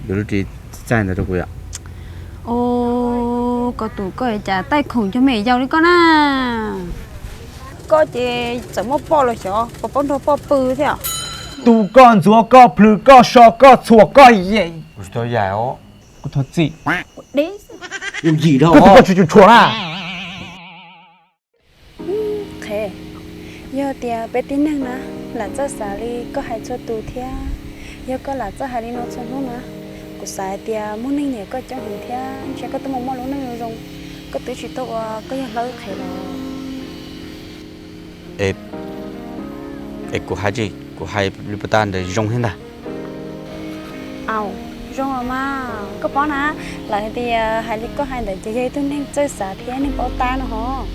Yuav lub ris txaij ntawd rau kuv yom. Ua, koj tus koj cas taij khoom cov me yau li koj na. Koj ces txawm muaj poj los xyov puas paub nrog poj pw thiab. Tus koj ntxuav koj plhws koj so koj txhuam koj yem. Kuv thov txim. Koj tus koj tsis tshua tshua na. Qhe, yog tias peb tib neeg na lam txawj xav li koj hais txhua tus thiab, yog koj lam txawj hais li no txhua hnub na, kuv xav hais tias muaj neeg nyiam koj coob heev thiab ntshe koj twb mus muaj lub neej zoo zoo, koj twb tsis tau ua koj yawg hlob wb qhev los. Es kuv hais tsis, kuv hais li puas tag ntawd zoo thiab ntag. Au, zoo los mas, koj paub na, lawv hais tias hais li koj hais ntawd ces yog ib tug neeg txawj xav thiab neeg paub tab no hos.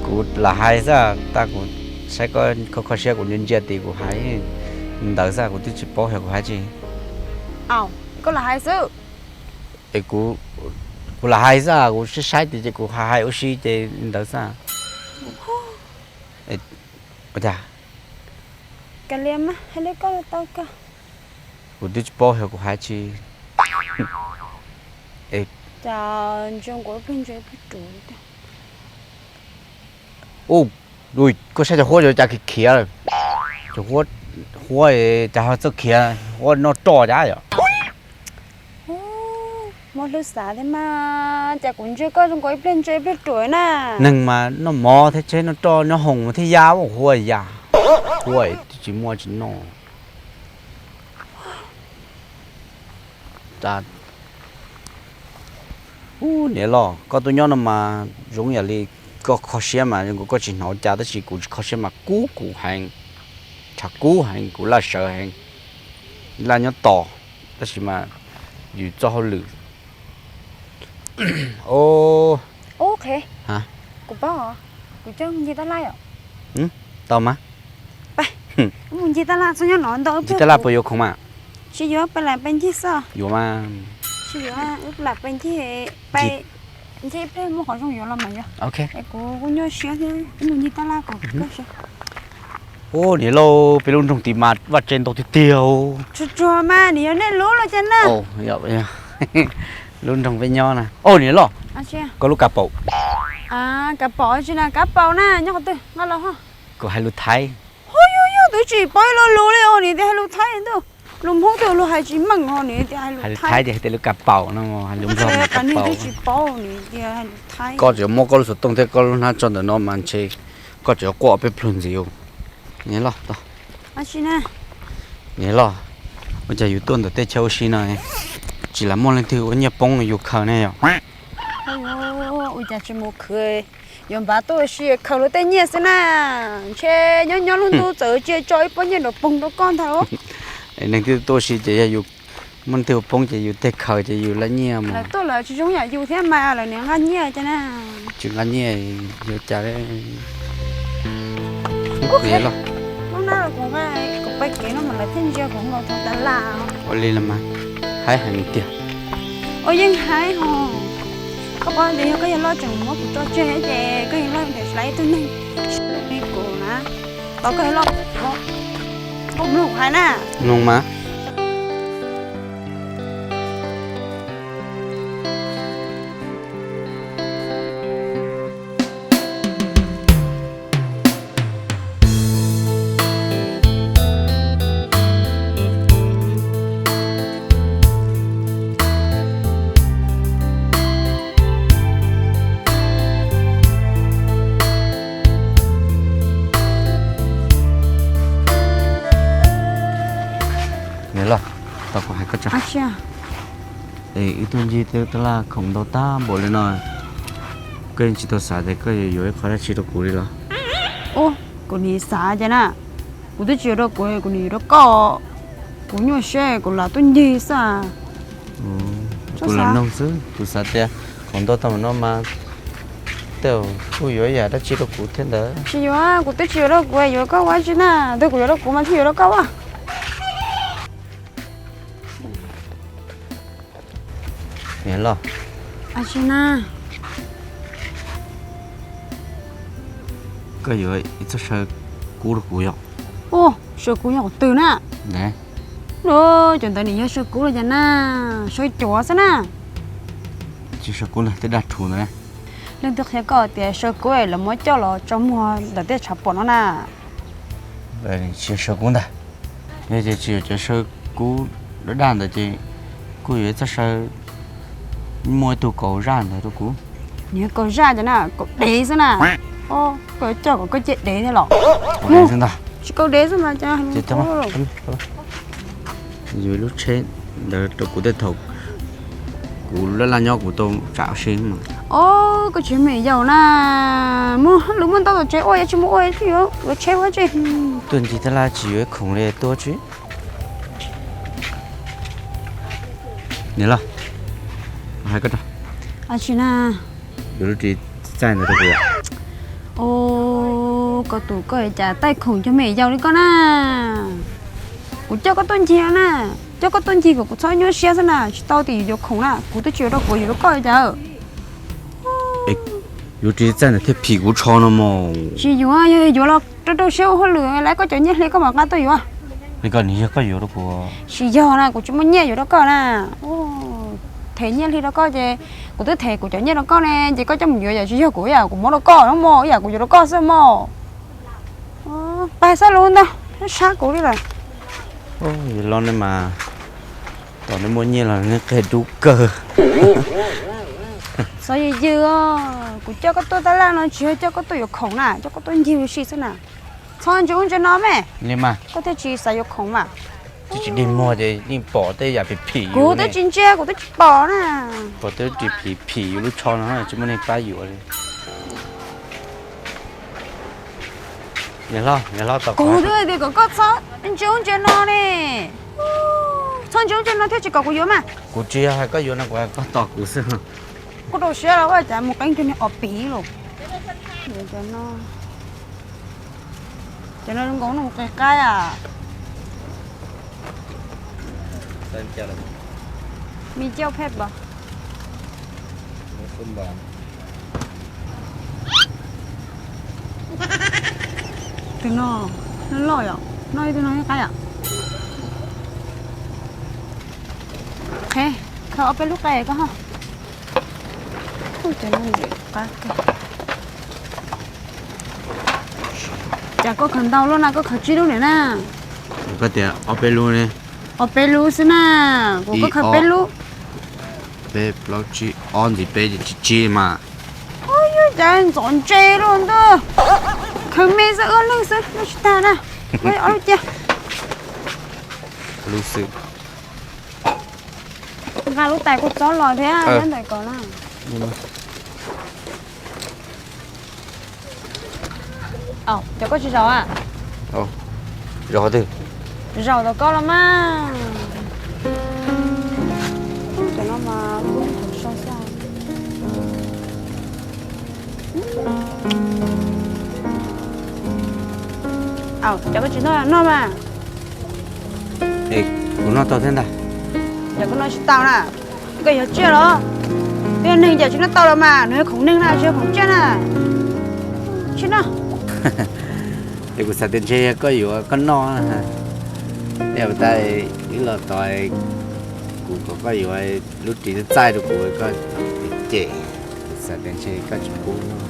Kuv lam hais xwb, tag kuv saib koj kho kho siab kuv ntsia ntsia tid kuv hais ntawd xwb, kuv twb tsis paub yog kuv hais tsis. Au, koj lam hais xwb. Es kuv, kuv lam hais xwb, kuv saib saib tid ces kuv hais hais ua si ces ntawd xwb. Ua cas? Kav liam mas, hais li koj tau koj. Kuv twb tsis paub yog kuv hais tsis. Cas ntsia nkaus ib pliag ntsia ib pliag ruam li tiag. Ua, koj saib cov huab cov cas khiav khiav lawm. Cov huab, huab cas ho txawj khiav, huab noj roj cas yom. Muaj hlwb xav thiab mas, cas kuv ntsia koj zoo nkaus ib pliag ntsia ib pliag ruam na. Neeg mas noj mov thiab tsheb noj roj nyob hoom thiab ya huab ya. Huab twb tsis muaj tsis noj. Ub, niam loj, koj tuaj nyob no mas zoo yam li koj kho siab mas zoo nkaus koj tsis hnov cas tab sis kuv tsis kho siab mas kub kuv heev, tshav kub heev, kuv laj sawv heev, laj nyob tos, tab sis mas yus txoj hauj lwm. Ub, qhev, kuv paub, kuv coj mus ncig tab laj yom. Tau mas. Mus ncig tab laj txhob nyob no ntau. Ncig tab laj puas yuav khoom mas? Tsis yuav, pais lam pais ncig xwb. Yuav mas. Tsis yuav, wb lam pais ncig, pais ncig ib pliag muaj qhov zoo yuav los mas yuav. Kuv kuj nyuaj siab thiab, wb mus ncig tab laj kom koj siab. Ub, niam lauj, peb lub nroog tid mas vaj tse ntau tiag tiag. Tsuag tsuag mas nws yog nej lub los cas na. Lub nroog peb nyob na. Ub, niam lauj, koj lub kav paum. Kav paum tsis na, kav paum na, nyob qhov twg nqa los ho. Kuv hais lus Thaib. Ho yog yog twb tsis paub ib lo lus li os, nws tias hais lus Thaib ntuj. Lus Hmoob twg luag hais tsis meej ho nws tias hais lus Thaib. Hais lus Thaib ces hais tias lub kav paum no, hais lus Nplog mas kav paum. Twb tsis paub nws tias hais lus Thaib. Koj tseem muab koj lub xov tooj thiab koj lub hnab tso ntawm no mas ntshe koj tseem quaj peb pluag ntxiv. Niam loj, niam loj, ua cas yus tuaj ntawm tej chaw ua si no tsis lam muaj leej twg ua nyiaj poob yus khaws ne yom? Ua cas tsis mus khwv, yuav npaj tuaj ua si khaws luag tej nyiaj xwb na. Ntshe nyob nyob lub ntuj txawm tsis tso ib pob nyiaj nram poog rau koj ntag. Neeg twb tuaj ua si ces yog yus muaj leej twg ua poob ces yus tej khaws ces yus laj nyiaj mas. Lawv tuaj lawv tsis zoo yam yus thiab mas lawv niaj nqa nyiaj cas na. Tsis nqa nyiaj yuav cas li. Lub na kuv nqa, kuv pais kev no mas lawv thiaj ntsia kuv nkaus tau tas laj. Ua li los mas, haib heev tiag. Ua yeej haib ho. Koj paub tias yog koj yawg loj tseem muab kuv tso tseg ces koj yawg loj nrhiav tsis tau ib tug neeg li kuv na. Tos koj yawg loj, koj mloog kuv hais na. Mloog mas. Niam loj, tau kuv hais koj tso. Wb tuaj ncig tej tab laj khoom ntau tag npaum li no, koj yeej tsis tau xav tias koj yuav yuav ib qho dab tsi rau kuv li los? Ub, kuv nim xav cas na, kuv twb tsis yuav rau kuv, kuv nim yuav rau koj. Kuv nyuaj siab kuv lam tuaj ncig xwb. Kuv lam noog xwb, kuv xav tias khoom ntau tag npaum no mas tej zaum kuj yuav ib yam dab tsi rau kuv thiab ntawd. Tsis yuav, kuv twb tsis yuav rau kuv, yuav koj ua dab tsi na? Twb kuv yuav rau kuv mas thiaj yuav rau koj ua. Niam loj, tsis na, koj yuav ib txoj saw kub rau kuv yom? Ub, saw kub nyob qhov twg na? Ua, cov ntawd nws yog saw kub los cas na, saw cuav xwb na. Tsis saw kub ntag, tej daj rhuv ntawd. Leej twg qhia koj tias saw kub lawv muab coj los tso muag ntawm tej tshav pom no na? Tsis saw kub ntag. Yog tias tsis yog cov saw kub daj daj ntawd ces kuj yuav txoj saw, muaj ib tug kaus zaj ntawd rau kuv. Nws kaus zaj ces na, kaus dev xwb na. Koj coj kom koj cia dev thiab los? Kaus dev xwb ntag. Tsis kaus dev xwb mas. Yus lub tsheb ntawd rau kuv tej thaum kuv laj laj nyob kuv tau tsam si. Os, koj tsis me yaus na, muaj lus muaj ntau tom tsev ua, yog tsis muaj ua tsis yuav yuav tsheb ua tsi. Tuaj ncig taj laj tsis yuav khoom li tuaj tsi. Niam loj, hais koj, tsis na, yuav lub ris txaij ntawd rau kuv. Os, koj tus koj cas taij khoom cov me yaus li koj na. Kuv coj koj tuaj ncig na, coj koj tuaj ncig kom kuv txhob nyuaj siab xwb na, tsis tau tias yus yuav khoom na, kuv twb tsis yuav rau kuv, yuav rau koj li cas. Yuav ris txaij ntawd thiaj phim kuv tsho no mog. Tsis yuav, yog yuav los rau rau siab ua hauj lwm, lawv koj cov nyiaj hli koj mam nqa tuaj yuav. Li koj nws yog koj yuav rau kuv. Tsis yog na, kuv tsis muaj nyiaj yuav rau koj na. Them nyiaj hli rau koj ces kuv twb them kuv cov nyiaj rau koj ne, ces koj coj mus yuav yam tsis yog kuv, yam kuv muab rau koj no mog, yam kuv yuav rau koj xwb mog. Pais xab lus ntag, sab kuv li lawm. Yog los nej mas, tom nej muaj nyiaj los nej qia dub kawg. Xov yws yws os, kuv coj koj tuaj taj laj no tsis yog coj koj tuaj yuav khoom na, coj koj tuaj ncig ua si xwb na. Txhob ntsia ub ntsia no me, koj thiaj tsis xav yuav khoom mas. Twb tsis dig muag ces yeej pom tej yam phim phim. Kuv twb tsis ntsia, kuv twb tsis pom na. Pom tej ris phim phim yus lub tsho no tsis muaj neeg pab yuav li. Niam hlob, niam hlob, kuv twb hais tias kom koj txhob ntsia ub ntsia no ne. Txhob ntsia ub ntsia no thiaj tsis kom kuv yuav mas. Kuv tsis yog hais koj yuav no, kuv hais koj tos kuv xwb. Kuv rau siab los ua cas mus qeeb kiag niag os piv los. Cov no zoo nkaus no qis qaib a. Mi cauj phej pas. Tus no loj loj yom, noj ib tug no thiaj qab yom. Qheb, khaws ob peb lub qe koj ho. Ub, cov no qab kawg. Cas koj khaws ntau lub na, koj khaws tsib lub niam na. Koj tias ob peb lub ne. Ob peb lub xwb na, kuv koj khaws peb lub. Peb plaub tsib ob ntxiv peb ces tsib tsib mas. Ub, yog cas ntxov ntse luaj ntuj. Khaws me xwb, ua leej xwb, lub tsis tag na. Ob lub cia. Lub xwb. Nqa lub tais kuj txob los thiab nyob ntawm ko na. Cov koj tsis zaum a? Zaum qhov twg? Zaum tom koj los mas. Cov no mas kuj tau so xwb. Cov koj tsis noj noj mas. Kuv noj tau thiab ntag. Yog koj noj tsis tau na, koj yog tsiaj los? Twb yog neeg cas tsis noj tau los mas, nws yog khoom neeg na, tsis yog khoom tsiaj na. Tsis noj. Es kuv xav tias ntshe yog koj yuav koj noj na. Yog tas wb los tod kuv kom koj yuav lub ris txaij rau kuv, koj cem, kuv xav tias ntshe koj tsis pub noj.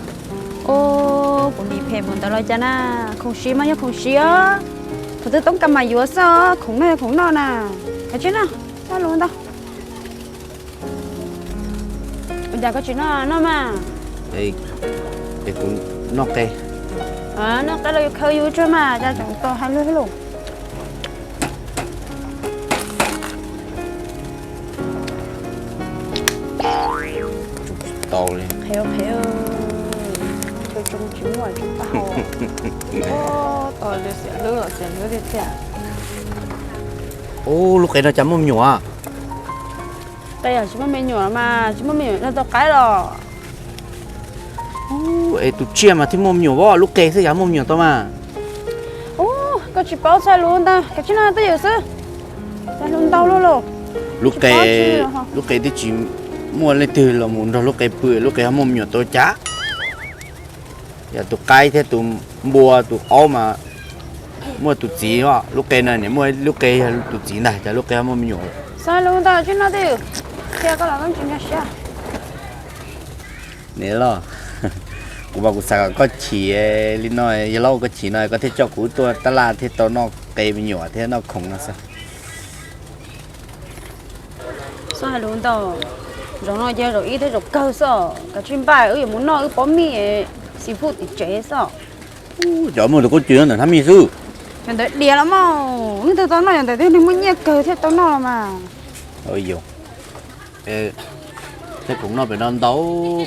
Ub, kuv nim phem npaum ntawd los cas na, khoom siv mas yog khoom siv os. Thaum twg toob kas mas yuav xwb os, khoom noj yog khoom noj na. Khaws tsib noj, txhob lus ntau. Ua cas koj tsis noj noj mas? Es kuv noj qe. Noj qe los yus khaws yus tsawg mas, cas tseem tos hais lus lus. Tsis tau li. Qhev qhev, tsoo tsis muaj tsis tau. Tos li xiam hlwb los xiam hlwb tiag tiag. Ub, lub qe no cas muaj me nyuam? Qe yog tsis muaj me nyuam mas tsis muaj me nyuam noj tau qaib los? Ub, es tus tsiaj mas thiaj muaj me nyuam, lub qe xwb cas muaj me nyuam tau mas. Ub, koj tsis paub txhaj lus ntag, koj tsis noj twj ywm xwb. Txhaj lus ntau luaj lauj. Lub qe, lub qe twb tsis muaj leej twg los mus nrog lub qe pw, lub qe ho muaj me nyuam tau cas? Yog tus qaib thiab tus npua tus aub mas muaj tus txiv os, lub qe no niam muaj lub qe yog tus txiv ntag, cas lub qe ho muaj me nyuam. Xav lus ntau tsis no twb qhia koj los koj tsis nkag siab. Niam los, kuv mas kuv xav kom koj chim li no, yog los koj chim no koj thiaj coj kuv tuaj tab laj thiaj tau noj qe me nyuam thiab noj khoom no xwb. Xav hais lus ntau, zaum no ces zaum ib thiab zaum kawg xwb, kav tsij npaj wb yuav mus noj wb pob mij xi fuj tim tsev xwb. Cov muaj tus kub cw ntawm thab mij xwb. Yog ntawd diam los mas, leej twg tau noj yog ntawd twb neeg muaj nyiaj kawg thiaj tau noj los mas. Thiab kuv noj pem no ntau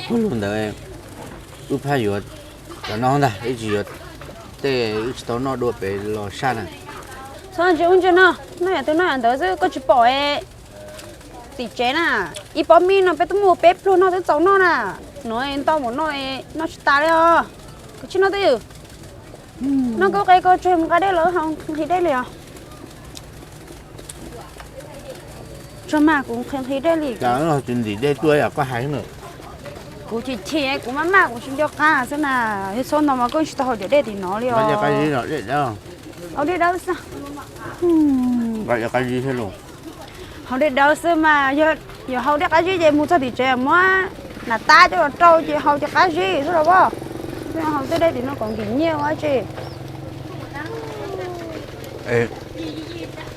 kawg lug ntawd, wb phaj yuav cov no ntag, wb tsis yuav tej wb tsis tau noj dua pem los saj na. Txhob ntsia ub ntsia no, noj yam twg noj yam ntawd xwb, koj tsis pom tim tsev na, ib pob mij no peb twb muaj peb pluag noj twb txaus noj na, no ntau mus noj, noj tsis tas li os. Koj tsis noj twj ywm, noj koj qe koj tseg mus nqa dej los haus nqhis dej li os. Tso mas kuv nqhis nqhis dej li. Tsis ntim dej tuaj yog koj hais. Kuv chim chim kuv maj maj kuv tsis nco qab xwb na. Yog txhob no mas koj tsis tau haus cov dej tim no li os. Haus dej dawb xwb. Haus dej dawb xwb mas, yog haus dej qab zib ces mus txog tim tsev muab nas tab coj los rau ces haus ces qab zib xwb los as. Haus tej dej tim no kom nkim nyiaj ua tsi.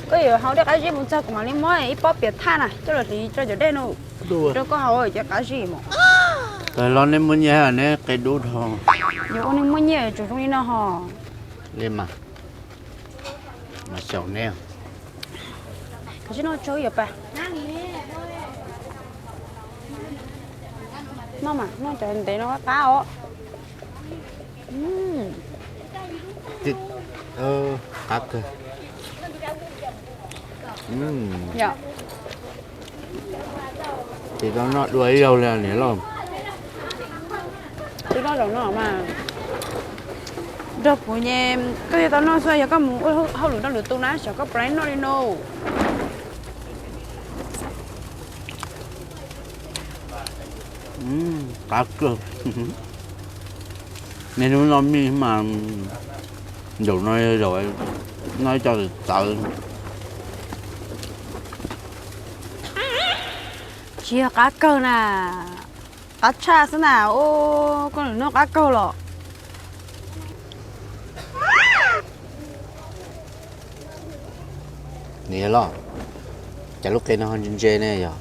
Koj yuav haus dej qab zib mus txog kuv mam li muab ib pob piam thaj na coj los hliv rau cov dej no rau koj haus ces qab zib mas. Los nej muaj nyiaj neb qe dub dhau. Yuav ua neeg muaj nyiaj tsuas zoo li no ho. Li mas, mas xyaum neb. Koj tsis noj tso yom pas. Noj mas noj cov ntev no qab os. Qab kawg. Yog. Tsis tau noj dua ib zaug li niam loj. Tsis noj zaum no mas nrog kuv nyem, koj yuav tau noj xwb, yog koj mus ua hauj lwm rau lwm tus na xyov koj puas noj li no. Qab kawg. Niaj hnub noj mij mas, zaum no zaum noj ib co txawv. Tsis yog qab kawg na, qab tshaj xwb na. Koj lwm noj qab kawg los. Niam loj, cas lub qe no ho ntse ntse ne yog?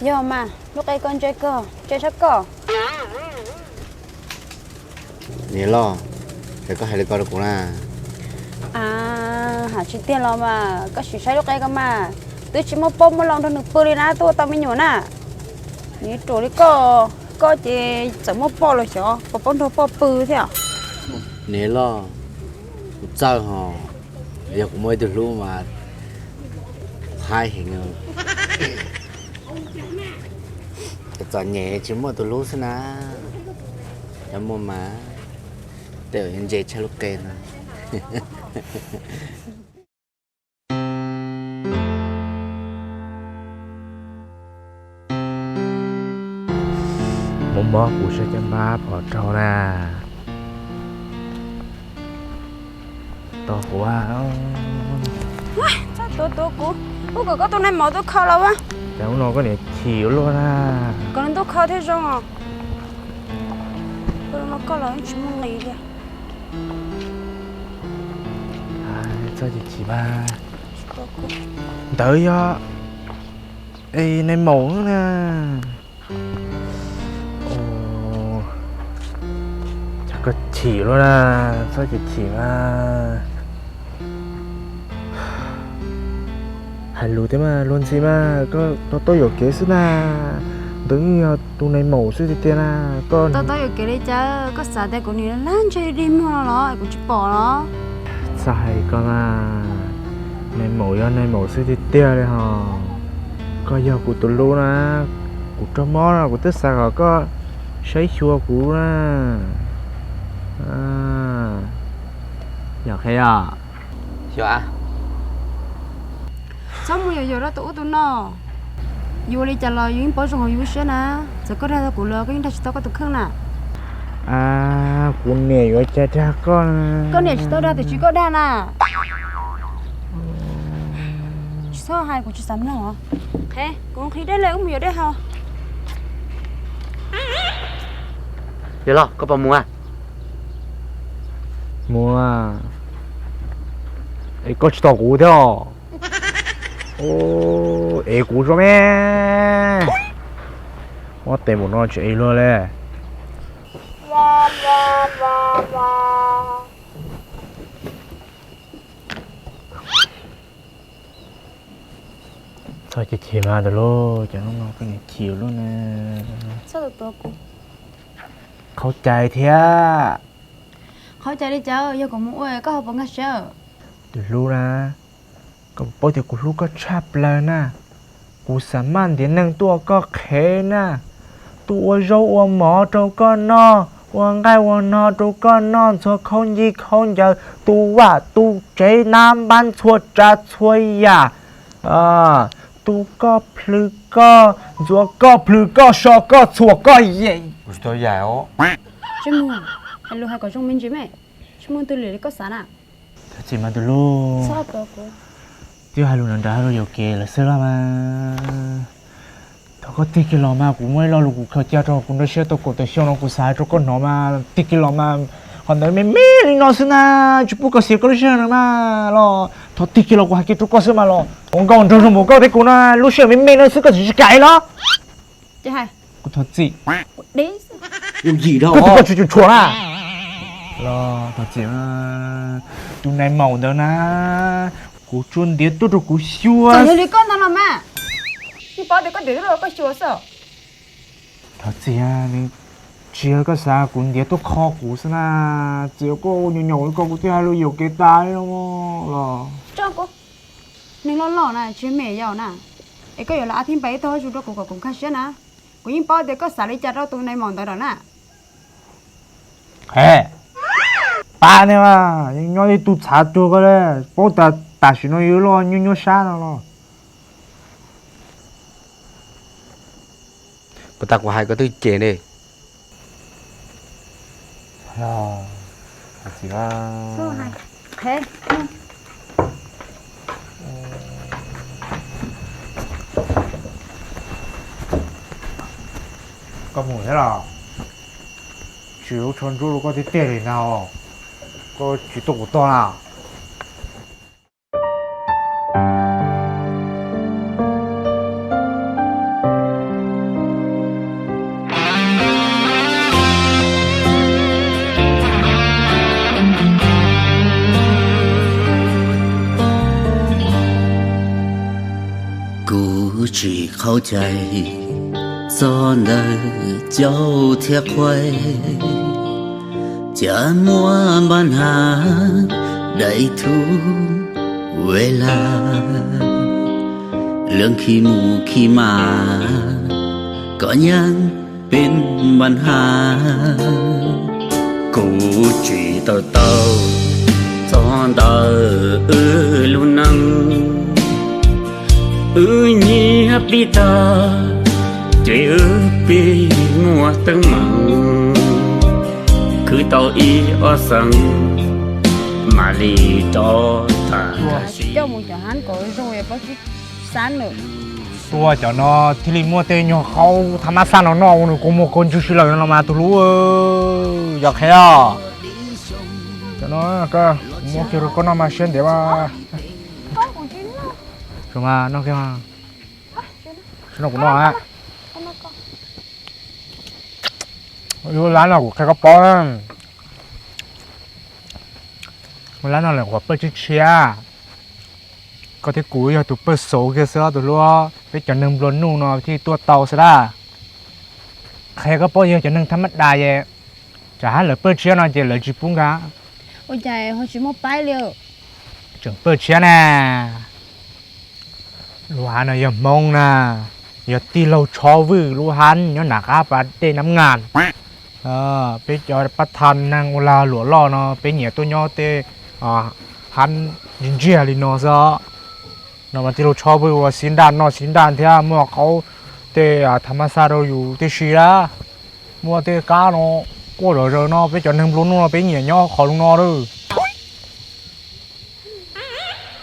Yog mas, lub qe ko ntse kawg, ntse tshaj koj. Niam loj, cas koj hais li ko rau kuv na? Hais tsis tiag los mas koj sim saib lub qe ko mas, twb tsis muaj poj muaj loo nrog nws pw li na, twb ua tau me nyuam na. Nws ruam li koj, koj ces txawm muaj poj los xyov puas paub nrog poj pw thiab. Niam loj, kuv txawj hos, yog kuv muaj ib tug hlub mas haib heev. Txom nyem tsis muaj tus hlub xwb na, yog muaj mas tej zaum yuav ntse tshaj lub qe no. Muab mob kuv saib cov npab phom rau na. Tos kuv. Txhob tuav tuav kuv, kuv kom koj tus nais maum tuaj kho los as. Cas hnub no koj niam chim ua luaj na. Kom nws tuaj kho thiaj zoo os. Koj los tsis muaj nqis li. Txhob chim chim mas. Ntawd yog nais maum na. Cas koj chim luaj na, txhob chim chim mas. Hais lus thiab mas luag ntxhi mas koj to taub yuam kev xwb na. Ntawd yog tus nais maum xwb tiag tiag na. Koj to taub yuam kev li cas, koj xav tias kuv nim lab ntseg dig muag no los kuv tsis pom los? Txhob hais koj mas, nais maum yog nais maum xwb tiag tiag li hos. Koj yog kuv tus hlub na, kuv raug mob no kuv twb xav kom koj saib xyuas kuv na. Yog qhia, xyov a. Txhob mus yuam yuam rau tus ub tus no. Yus ua li cas los yus yeej paub zoo hauv yus lub siab na. Txawm koj dag tau kuv los koj yeej dag tsis tau koj tus kheej na. A, kuv niam yuav cas dag koj na. Koj niam tsis tau dag tiam sis koj dag na. Tsis txhob hais, kuv tsis xav mloog os. Qhe, kuv nqhis dej lawm, wb mus yuav dej haus. Yog los koj puas mus a? Mus. Es koj tsis tos kuv thiab os? Es kuv tso me. Ob tes npaum no tsis es luag li. Txhob chim chim mas tus hlub, cov hnub no koj niam chim lub na. Qhov cai thiab. Qhov cai li cas, yog kuv mus ua koj ho puas nkag siab? Tus hlub na, koj puas paub tias kuv hlub koj tshaj plaws na. Kuv xav maj ntiav neeg tuaj ua koj qhev na, tuaj ua zaub ua mov rau koj noj, ua nqaij ua no rau koj noj, ntxhua khaub ncaws khaub ncaws, tu vaj tu tsev, nab npab txhua tsav txhua yam, tu koj plhws koj, ntxuav koj plhws koj, so koj txhuam koj yam. Tsis mus, hais lus hais kom zoo me ntsis me, tsis muaj twg li koj xav na. Thov txim mas tus hlub, twb hais lus nrov nrov hais lus yuam kev lawm xwb los mas. Thov koj tig kiag los mas, kuv muaj ib lo lus kuv khaws cia rau kuv nruab siab tau kaum tawm xyoo no kuv xav hais rau koj hnov mas, tig kiag los mas. Qhov ntawd me me li no xwb na, tsis pub koj xiam koj lub sij hawm na mas los. Thov tig kiag los kuv hais kiag rau koj xwb mas los. Ua nkauj nraug zoo npaum koj thiab kuv no lub sij hawm me me no xwb koj tsis kam los. Kuv thov txim. Koj tus koj tsis cuam tshuam na. Los thov txim. Tus nais maum ntawd na, kuv tsuas ntiav tuaj rau kuv xyuas. Yog li koj ntag los mas, yeej paub tias koj ntiav tuaj rau koj xyuas xwb. Thov txim, tsis yog koj xav, kuv ntiav tuaj kho kuv xwb na. Txawm koj ua nyuam nyaum li ko kuv twb hais lus yuam kev tas li no los. Tso kuv, neeg loj loj na tsis me yaus na, es koj yuav los ab thib npaim ib tog zuj rau kuv kom kuv nkag siab na. Kuv yeej paub tias koj xav li cas rau tus nais maum ntawd lawm na. He, pab ne mas, yeej nyob ib tug txhav tuag koj li, paub tas tam sim no yus loj nyuaj nyuaj sab no los. Puas tas kuv hais koj twb cem ne. Koj mus thiab los? Tsis ua tsho ntsuab rau koj tiag tiag li ntag, koj tsis tuaj kuv tog na. Kuv tsis qhov cai txog ntawm caub thiab qhuaib, cas muaj npab hnav daim thuv ve laj, lawv khi mus khi mas kom nyeej peb npab hnav. Kuv tsis tau tau txog ntawm wb lub neej, wb nyiam pib tag, ces wb pib muaj teeb meem, khwv tau ib ob xeem mam li rov tag. Tuaj cov no thiaj li muaj tej nyuag qhaub tha mab xaj no noj ua nws kua muag kua ntswg si lawm no los mas tus hlub. Yog qhia os, cov no kuv muab kiag rau koj noj mas siab ntev mas. Noj kiag, noj kuv noj. Lub lab no kuv qhia koj paub, lub lab no lawm qhuav pawj tshiab tshiab. Koj thiab kuv yog tus pawj xauv kiag xwb tus hlub, peb cov neeg nplua nuj no thiaj tuaj tau xwb dab. Qhia koj paub, yog cov neeg tha mab das es tsam hab lawv pawj tshiab no ces lawv tsis pub nkag. Ua cas ho tsis muaj paib li? Tseem pawj tshiab na. Lub hav no yog Hmoob na, yog tij laug Tshob Vwj lub hab nyob nram qab pas dej Nab Ngas. Peb cov pab tha neeg ua lag luam loj no peb nyiam tuaj nyob tej hab ntsiag ntsiag li no xwb. No mas tij laug Tshob Vwj ua xib nraj noj xib nraj thiab muaj qhaub tej tha mab xaj rau yus tib si dab. Muaj tej kab no, Ua zom zaws no peb cov neeg nplua nuj no peb nyiam nyob qhov zoo no lawm.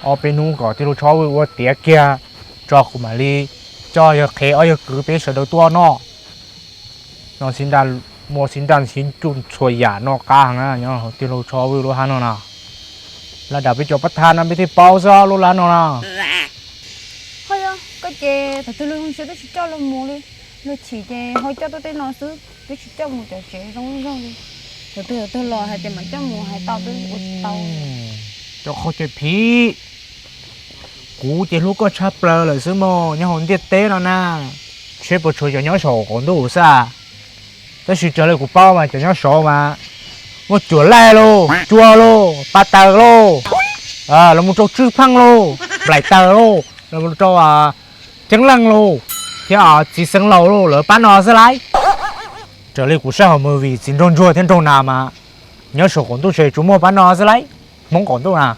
Ob peb hnub kom tij laug Tshov Vwj ua tiav kiag tso kuv mam li coj yawg qhev ob yawg kwv peb sawv daws tuaj noj. No xib nra, muaj xib nra xib ncuj txhua yam noj qab heev na nyob hauv tij laug Tshov Vwj lub hab no na. Laj dam peb cov pab thab no peb thiaj paub xwb lub lab no na. Ho yog koj ces thaum twg luag zoo siab twb tsis coj luag mus li, luag chim ces ho coj tuaj tej no xwb, twb tsis coj mus cov tsev zoo zoo li. Thaum twg thaum twg los hais tias mam coj mus hais tau twb ua tsis tau. Cov qhov cawm phiv, kuv ces hlub koj tshaj plaws lawm xwb mog nyob hauv ntiaj teb no na. Tsheb puas tshuav cov nyob saum qaum ntuj xwb. Tab sis raws li kuv paub mas cov nyob saud mas muaj cuam laij lauj, cua lauj, pas taws lauj, los mus rau tswj pheej lauj, nplaim taws lauj, los mus rau ceeb leej lauj, thiab txiv xeev laus lauj, lawv pab no xwb lauj. Raws li kuv saib hauv movie txiv nraug ntsuag thiab nraug nas mas nyob saum qaum ntuj ces tsuas muaj pab no xwb lauj, Hmoob qaum ntuj na.